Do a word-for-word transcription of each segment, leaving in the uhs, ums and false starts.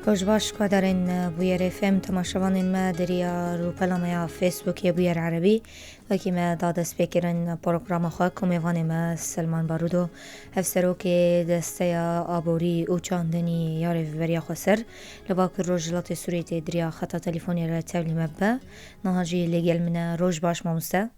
Roj baş, guhdarên Bûyer F M, temaşevanên me di riya rûpela me ya Facebookê Bûyer Erebî. Wekî me da destpêkirin programa xwe, ku mêvanê me Selman Barudo, hevserokê Desteya Aborî û Çandinî ya Rêveberiya Xweser li Bakur Rojhilatê Sûriyê tê di riya xeta telefonê re tevlî me bibe. Niha jî lê gel min e. Roj baş mamoste.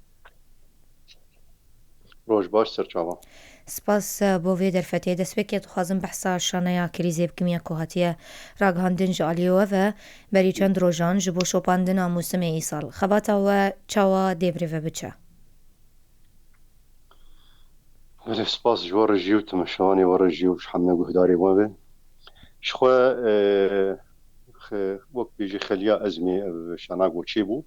Roj baş, ser çavan. Spas, e, bo vê derfetê. Destpêkê dixwazim behsa şaneya krîzê bikim ya ku hatiye ragihandin ji aliyê we ve berî çend rojan ji bo şopandina mûsimê îsal. Xebata we çawa dê bi rê ve biçe? Belê, spas ji we re jî û temaşevanê we re jî û ji hemû guhdarê we ve. Ji xwe, e, xe-, wek bêjî xeliya ezmê ev şana goçê bû.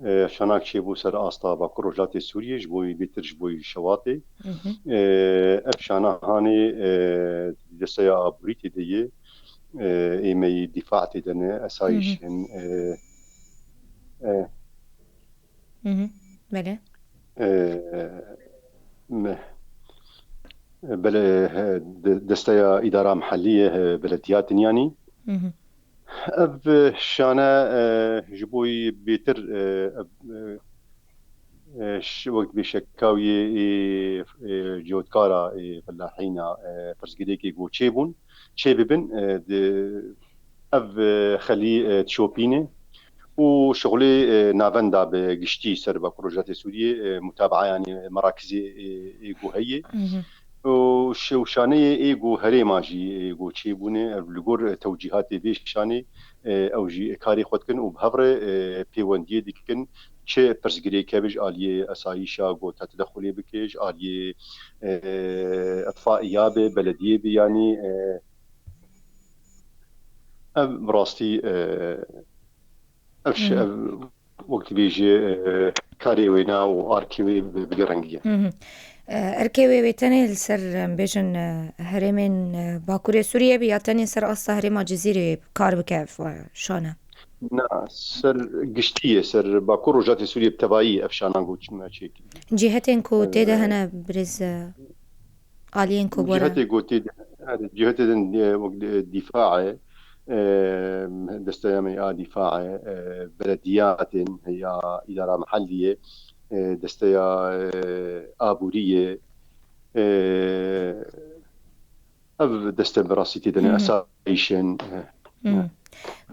E, şanak çêbû ser asta Bakur Rojhilatê Sûriyê, ji bo bêtir ji bo Şewatê. Mhm. E, ev şana hanê, e, desteya aborî tê de ye. E, ê me yî dîfa tê de ne, esayîş Mhm. in. E, e, Mhm. Belê. E, me, belê, he, de-, desteya îdara mehellî ye, he, belediyatên yanî. Mhm. Ev şane, e, ji bo yî bêtir, e, ev, e, e, ş-, wek dibê şekawiyê ê, e, cotkara, e, felahîna, e, pirsgirêkê ku çêbûn, çê bibin, e, di, ev, e, xelî, e, dişopîne û şixulê, e, navenda bi giştî ser Bakur Rojhilatê Sûriyê, e, mutabaa, yanî merakizê, e, ê ku heye. Mhm. Û şewşaneyê ê ku herêma jî, ê ku çêbûne, ev li gor tewcîhatê vê şanê, e, ew jî karê xwe dikin û bi hev re, e, pêwendiyê dikin, çi pirsgirêk hebe ji aliyê esayîşa ku te tedexulê bike, ji aliyê, e, itfaiya be, belediyê be, yanî, e, ev bi rastî, e, ev şi-, Mhm. ev wek dibêje, e, karê wêna û arkê wê bi, bi rengî ye. Mhm. E, erkê wê wê tenê li ser, em bêjin, e, herêmên, e, Bakurê Sûriyê be ya tenê ser asta herêma Cizîrê kar bike ev, e, şane? Na, ser giştî ye, ser Bakur Rojhilatê Sûriyê bi tevayî ev şana goçî me çêkir. Cîhetên ku tê de E, hene birêz, e, aliyên ku were. Cîhetê ku tê de, yani, cîhetê din, e, wek, e, dîfa e, e, desteya me ya dîfa e, e, belediyatên ya îdara mehellî ye, e, desteya, e, aborî ye, e, ev deste bi rastî tê de ne, Hı hı. esayîşên, e, Hı. ne.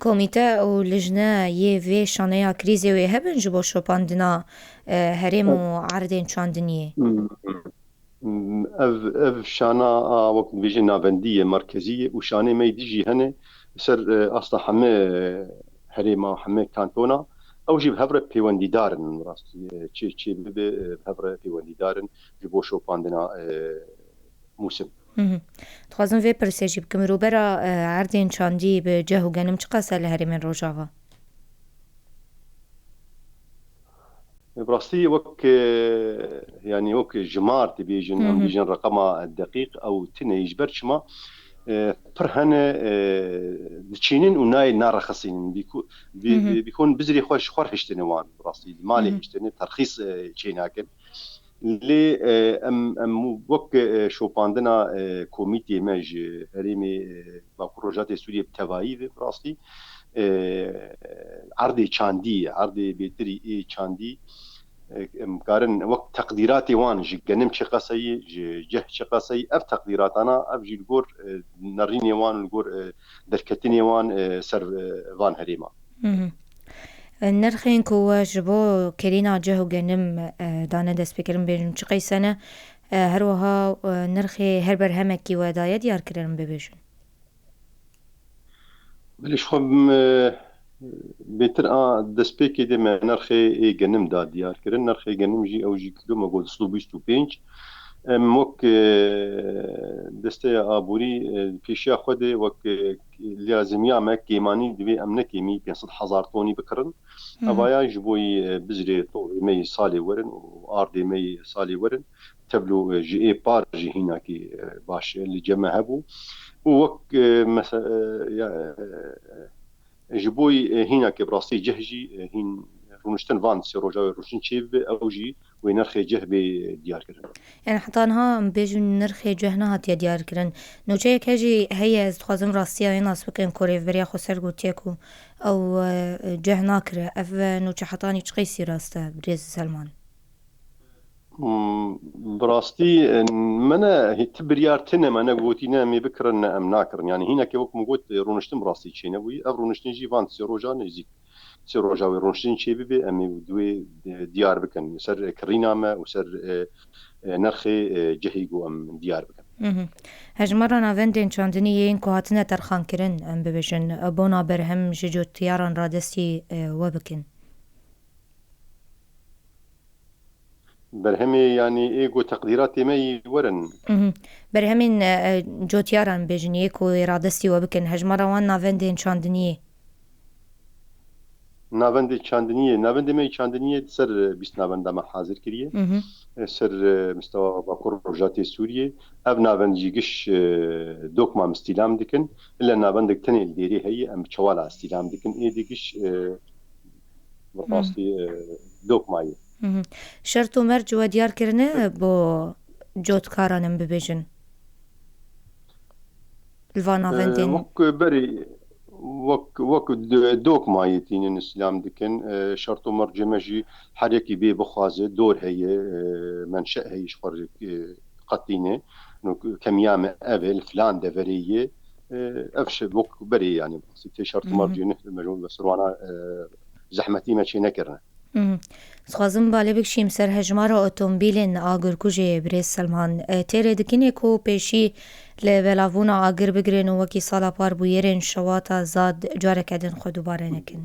Komîte û lijne yê vê şaneya krîzê wê hebin ji bo şopandina, e, herêm û erdên çandiniyê? Hmm. Ev, ev şana a, wek dibêje, navendî ye, merkezî ye û şanê me yî dijî hene ser, e, asta heme herêma, heme kantona. Ew jî bi hev re pêwendîdar in, rastî, e, çi, çi bibe, e, bi hev re pêwendîdar in ji bo şopandina, e, mûsim. Hı hı. Dixwazim vê pirsê jî bikim. Rûbera, e, erdên çandî bi ceh û genim çiqas e li herêmên Rojava? Bi rastî wek, e, yanî wek jimar dibêjin, Hı em hı. bêjin reqema deqîq ew tune ye, ji ber çima, e, pir hene, e, diçînin û nayê narexisînin. Bîku-, bî-, Hı hı. bî-, bîkon bizirê xwe ji xwe hiştine wan, bi rastî. Li malê Hı hı. hiştine, terxîs, e, çê nakin. Lê, e, em, em wek, e, şopandina, e, komîtê me ji herêmê, e, Bakur Rojatê Sûriyê bi tevayî ve, bi rastî, e, erdê çandî, erdê bêtirî ê çandî, e, em karin wek teqdîratê wan ji genim çi qeseyî, ji ceh çi qeseyî, ev teqdîratana, ev jî li gor, e, nerînê wan, li gor, e, derketinê wan, e, ser, e, van herêma. Mhm. Nirxên ku we ji bo kirîna ceh û genim, e, dane destpêkirin bêjin çi qeyse ne? E, her wiha, e, nirxê her berhemekî we daye diyarkirin bibêjin? Belê, ji xwe, e, bêtir a destpêkê de me nirxê ê genim da diyar kirin. Nirxê genim jî, ew jî kîlo me got du sed û bîst û pênc. Em wek, e, desteya aborî, e, pêşiya xwe de wek, e, lazimiya me kêmanî divê em nekêmî pênc sed hezar tonî bikirin. Hı hı. Evaya ji bo yî, e, bizrê tovê me yî salê werin û ardê me yî salê werin. Tevlo, e, ji ê par jî hînakî, e, baş, e, li cem me hebû. Û wek, e, mese-, e, ya, e, ji bo yî, e, hînakê bi rastî ceh jî, e, hîn, rûniştin van sê roja wê rûniştin çêbibe, ew jî wê nirxê ceh bê diyarkirin. Yani heta niha em bêjin nirxê ceh nehatiye diyarkirin. Nûçeyek he jî heye, ez dixwazim rastiya wê nas bikin ku rêveberiya xweser gotiye ku ew, e, ceh nakire. Ev, e, nûçe hetanî çi qeysî rast e, birêz Selman? Hmm, bi rastî, e, me ne, hê ti biryar tune me ne gotî, ne em ê bikirin, ne em nakirin. Yani hînekê wek min got, e, rûniştin bi rastî çênebûyî. Ev rûniştin jî van sê roja nêzîk sê roja wê rûniştin çêbibe, em ê di wê, e, diyar bikin. Ser kirîna me û ser, e, e, nirxê, e, cihê ku em diyar bikin. Mhm. Hejmara navendên çandinî yên ku hatine terxankirin, em bibêjin, bona berhem ji cotyaran radestî, e, we bikin. Berhemê, yanî ê ku teqdîratê me yî werin. Mhm. Berhemên, e, e, cotyaran bêjin, yê ku ê radestî we bikin, hejmara wan navendên çandiniyê. Navendê çandiniyê, navendê me yî çandiniyê di ser, e, bîst navenda me hazir kiriye. Mhm. E, ser, e, mistewa Bakur Rojatê Sûriyê. Ev navend jî giş, e, dokma em stîlam dikin. Ile navendek tenê li dêrê heye, em bi çewala stîlam dikin. Ê di giş, e, bi Hmm. rastî, e, dokmayê. Mhm. Şert û merc we diyar kirine bo cotkaran em bibêjin? Li van E, navendên wek berê, wek, wek d-, dokmayê tînin îslam dikin. E, şert û mercê me jî her yekî bê bixwaze, dor heye, e, menşe heye ji xwe re, e, qetîne. No, kemiya me ev e, li filan deverê ye. E, ev şi-, wek berê, yanî, tê şert û Mhm. mercê ne, me ji wan ve sirwana, e, zehmetî me çê nekirine. Mhm. Dixwazim balê bikişîm ser hejmara otomobîlên agirkujê, birêz Selman. E, tê rê dikin ê ku pêşî li belavbûna agir bigirin û wekî sala par bûyerên şewata zad careke din xwe dubare nekin?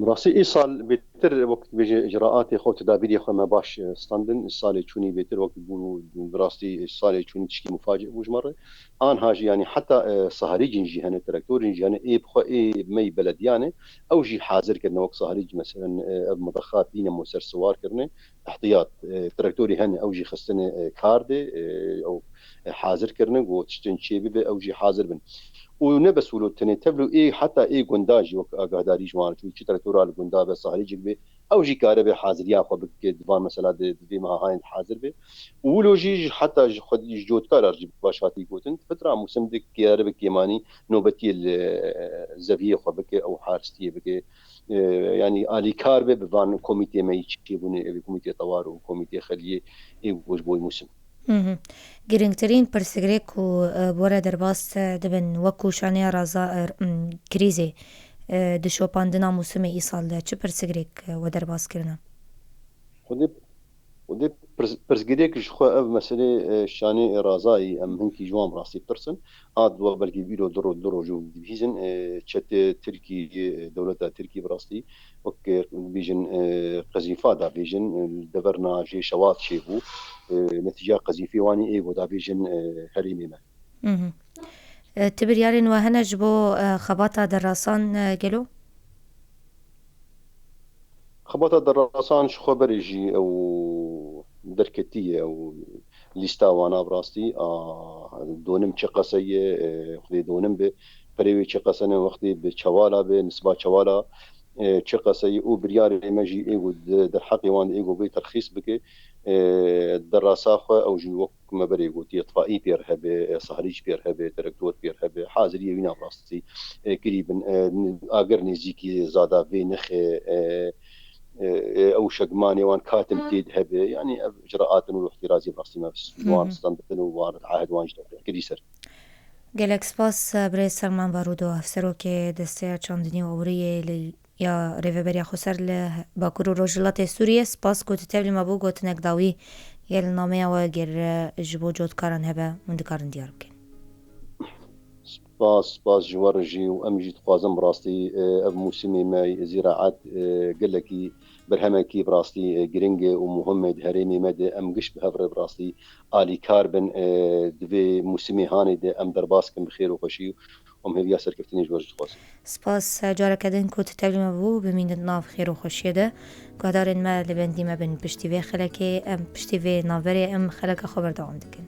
Rastî, îsal bêtir wek dibêje icraatê xwe, tedabîrê xwe me baş, e, standin. Salê çûnî bêtir wek bû, bi rastî salê çûnî tişkî mufacî bû ji me re. Anha jî, yanî heta, e, saharîcin jî hene, traktorên jî hene, ê bi xwe ê me yî belediyan e. Ew jî hazir kirine, wek saharîc, meselen, e, ev midexat dîne mo ser siwar kirine, ihtiyat, e, traktorî hene, ew jî xistine, e, kar de, e, ew, e, hazir kirine, ku tiştên çê bibe, ew jî hazir bin. Û ne bes wilo tenê, tevlo ê, heta ê gunda jî wek agahdarî ji wan, çi, çi traktora li gunda be, saharîcik be, ew jî kare be haziriya xwe bike, di van mesela de, di vê meha hayên hazir be. Û wilo jî ji, heta ji xwe, ji cotkara jî baş hatî gotin, fitra mûsim de kare be kêmanî nobetiyê li, e, zeviyê xwe bike, ew haristiyê bike. E, yanî alîkar be bi van komîtê me yî çêbûne, ev komîtê tewar û komîtê xeliyê ê ku ji bo mûsim. Mhm. Girîngtirîn pirsgirêk ku, e, bi we re derbas, e, dibin, wekû şaneya raza, e, m, krîzê, e, di şopandina mûsimê îsal de çi pirsgirêk, e, we derbas kirine? Xwedê, xwedê pirs-, pirsgirêk ji xwe ev meselê, e, şanê ê razayî em hinkî ji wan bi rastî pirsin. A di we belkî îro du ro-, du roj û dibihîzin, e, çetê Tirkî, e, dewleta Tirkî bi rastî wek, e, bêjin, e, qezîfa da bêjin, e, li deverna jê şewat çêbû. E, netîca qezîfê wanî ê ku da bêjin, e, herêmê me. Mhm. E, ti biryarên we hene ji bo, e, xebata derasan, e, gelo? Xebata derasan ji xwe berê jî ew derketiye, ew lîsta wana bi rastî, a, donim çi qese ye, e, xwedê donim be, perê wê çi qese ne, wextê bi çewala be, nisba çewala, e, çi qese ye û biryarê me jî ê ku di derheqê wan de ê ku bê terxîs bike, e, derasa xwe ew jî wek me berê gotiye, tfaî pêr hebe, e, sahrîc pêr hebe, traktor pêr hebe, haziriyê wîna bi rastî, e, kirî bin, e, agir nêzîkî zada vê nixe, e, e, e, ew şegmanê wan katim tê de hebe. Yanî ev icraat in û îhtîrazî bi rastî me ji wan Hı hı. standin û wan ahed wan jî kirî ser. Gelek spas, birêz Selman Barudo, hevserokê Desteya Çandinî û Ewriyê li ya Rêveberiya Xweser li Bakur û Rojhilatê Sûriyê. Spas ku tu tevlî me bû, gotinek dawî yê li nameya we ger ji bo cotkaran hebe, hûn dikarin diyar bikin. Spas, spas ji we re jî û em jî dixwazin bi rastî, e, ev mûsimê me zîraet, e, gelekî berhemekî bi rastî, e, giring e û muhim e di herêmê me de. Em giş bi hev re bi rastî alîkar bin, e, di vê mûsimê hanê de em derbas kin bi xêr û xweşî û em hêviya serkeftinê ji we re jî dixwazin. Spas, careke din ku tu tevlî me bû, bimînin di nav xêr û xweşiyê de. Guhdarên me li bendî me bin piştî vê xelekê, em piştî vê navberê em xeleka xwe berdewam dikin.